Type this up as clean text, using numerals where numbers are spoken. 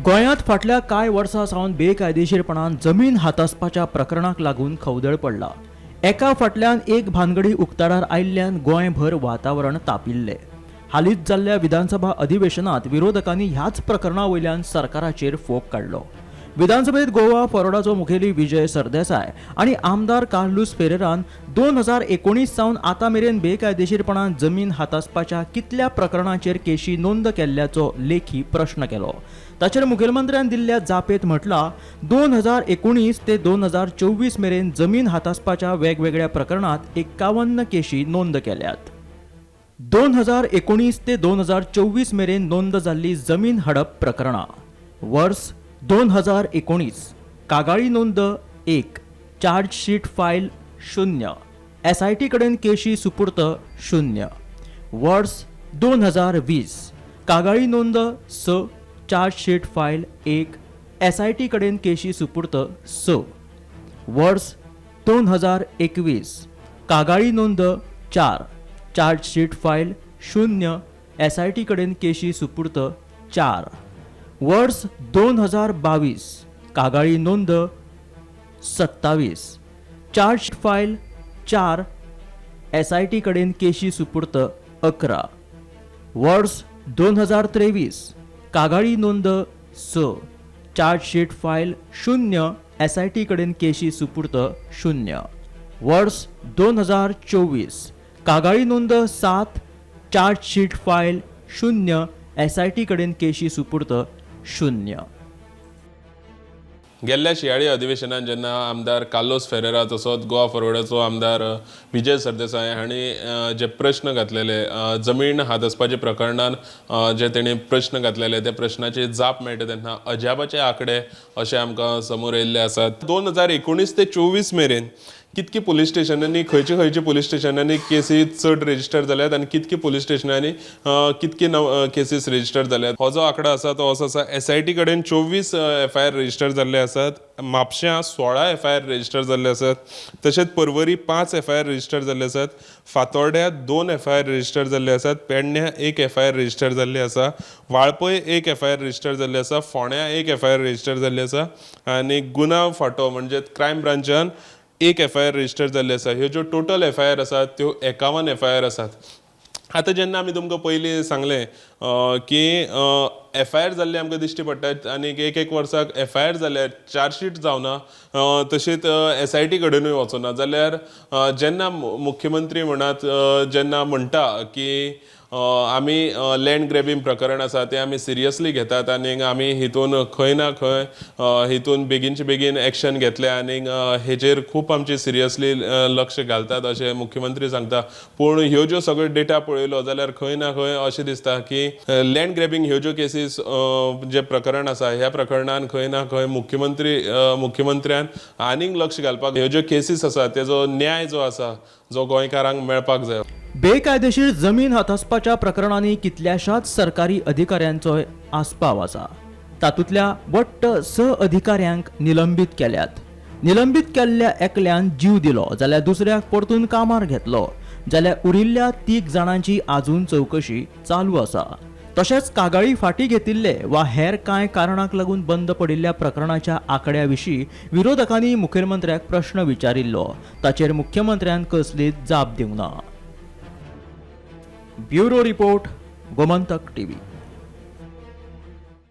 गोंयांत फाटल्या कांय वर्सां सावन बेकायदेशीरपणान जमीन हातासपाच्या प्रकरणाक लागून खवदळ पडला. एका फाटल्यान एक भानगडी उक्ताडार आयिल्ल्यान गोंयभर वातावरण तापिल्लें. हालींच जाल्ल्या विधानसभा अधिवेशनांत विरोधकांनी ह्याच प्रकरणा वयल्यान सरकाराचेर फोग काडलो. विधानसभेत गोवा फॉरवर्डाचो मुखेली विजय सरदेसाय आनी आमदार कार्लूस फेरेरान 2019 सावन आतां मेरेन बेकायदेशीरपणान जमीन हातासपाच्या कितल्या प्रकरणांचेर केशी नोंद केल्ल्याचो लेखी प्रश्न केलो. ताचेर मुखेलमंत्र्यान दिल्ल्या जापेंत म्हटलां, 2019 ते 2024 मेरेन जमीन हातासपाच्या वेगवेगळ्या प्रकरणांत 51 केशी नोंद केल्यात. 2019 ते 2024 मेरेन नोंद जाल्ली जमीन हडप प्रकरणां. वर्स 2019, कागाळी नोंद 1, चार्जशीट फायल 0, SIT कडेन केशी सुपूर्त 0. वर्स 2020, कागाळी नोंद 6, चार्जशीट फायल 1, SIT कडेन केशी सुपूर्त 6. वर्स 2021, कागाळी नोंद 4, चार्जशीट फायल 0, SIT कडेन केशी सुपूर्त 4. वर्स 2022, कागाळी नोंद 27, चार्ज फायल 4, SIT कडेन केशी सुपूर्त 11. वर्स 2023, कागाळी नोंद 6, चार्जशीट फायल 0, SIT कडेन केशी सुपूर्त 0. वर्स 2024, कागाळी नोंद 7, चार्जशीट फायल 0, SIT कडेन केशी सुपूर्त 0. गेल्ल्या शियाळी अधिवेशनात जेन्ना आमदार कार्लोस फेरेरा तसोच गोवा फॉरवर्डाचो आमदार विजय सरदेसाय हांणी जे प्रश्न घातलेले, जमीन हातासपाच्या प्रकरणान जे तेणी प्रश्न घातलेले त्या प्रश्नाची जाप मेळटा तेन्ना अजापाचे आंकडे अशे आमकां समोर येयल्ले आसात. 2019 ते 24 मेरेन कितकी पुलीस स्टेशनांनी, खंयचे खंयचे पुलीस स्टेशनांनी केसी चड रेजिस्टर जाल्यात आनी कितकी पुलीस स्टेशनांनी कितकी नव केसीस रेजिस्टर जाल्यात, हो जो आंकडो आसा तो असो आसा. SIT कडेन 24 FIR register जाल्ले आसात, म्हापश्यां 16 FIR register जाल्ले आसात, तशेंच पर्वरी 5 FIR register जाल्ले आसात, फातोर्ड्या 2 FIR register जाल्ले आसात, पेडण्यां 1 FIR register जाल्ले आसा, वाळपय 1 FIR register जाल्ले आसा, फोंड्यां 1 FIR register जाल्ले आसा आनी गुन्यांव फांटो म्हणजे क्रायम ब्रांचान 1 FIR register जाल्ले आसा. ह्यो ज्यो टोटल FIR आसात त्यो 51 FIR आसात. आतां जेन्ना आमी तुमकां पयलीं सांगलें की FIR जाल्ले आमकां दिश्टी पडटात आनी एक एक वर्साक FIR जाल्यार चार्जशीट जावना, तशेंच SIT कडेनूय वचना जाल्यार जेन्ना मुख्यमंत्री म्हणात जेन्ना म्हणटा की आमी लँड ग्रॅबींग प्रकरण आसा तें आमी सिरियसली घेतात आनी आमी हितून खंय ना खंय हितून बेगीनचे बेगीन एक्शन घेतले आनी हेजेर खूब आमची सिरियसली लक्ष घालतात अशें मुख्यमंत्री सांगता. पूण ह्यो ज्यो सगळ्यो डेटा पळयलो जाल्यार खंय ना खंय अशें दिसता की लँड ग्रॅबींग ह्यो ज्यो केसीस जे प्रकरण आसा ह्या प्रकरणान खंय ना खंय मुख्यमंत्र्यान आनीक लक्ष घालपाक, ह्यो ज्यो केसीस आसा तेजो न्याय जो आसा जो गोंयकारांक मेळपाक जाय. बेकायदेशीर जमीन हातासपाच्या प्रकरणांनी कितल्याशाच सरकारी अधिकाऱ्यांचोय आस्पाव आसा. तातूंतल्या वट्ट 6 अधिकाऱ्यांक निलंबीत केल्यात. निलंबीत केल्ल्या एकल्यान जीव दिलो जाल्यार दुसऱ्याक परतून कामार घेतलो, जाल्यार उरिल्ल्या 3 जाणांची आजून चवकशी चालू आसा. तशेंच कागाळी फाटीं घेतिल्ले वा हेर कांय कारणाक लागून बंद पडिल्ल्या प्रकरणाच्या आंकड्या विशीं विरोधकांनी मुखेलमंत्र्याक प्रश्न विचारिल्लो. ताचेर मुख्यमंत्र्यान कसलीच जाप दिवंक ना. Bureau report, Gomantak TV.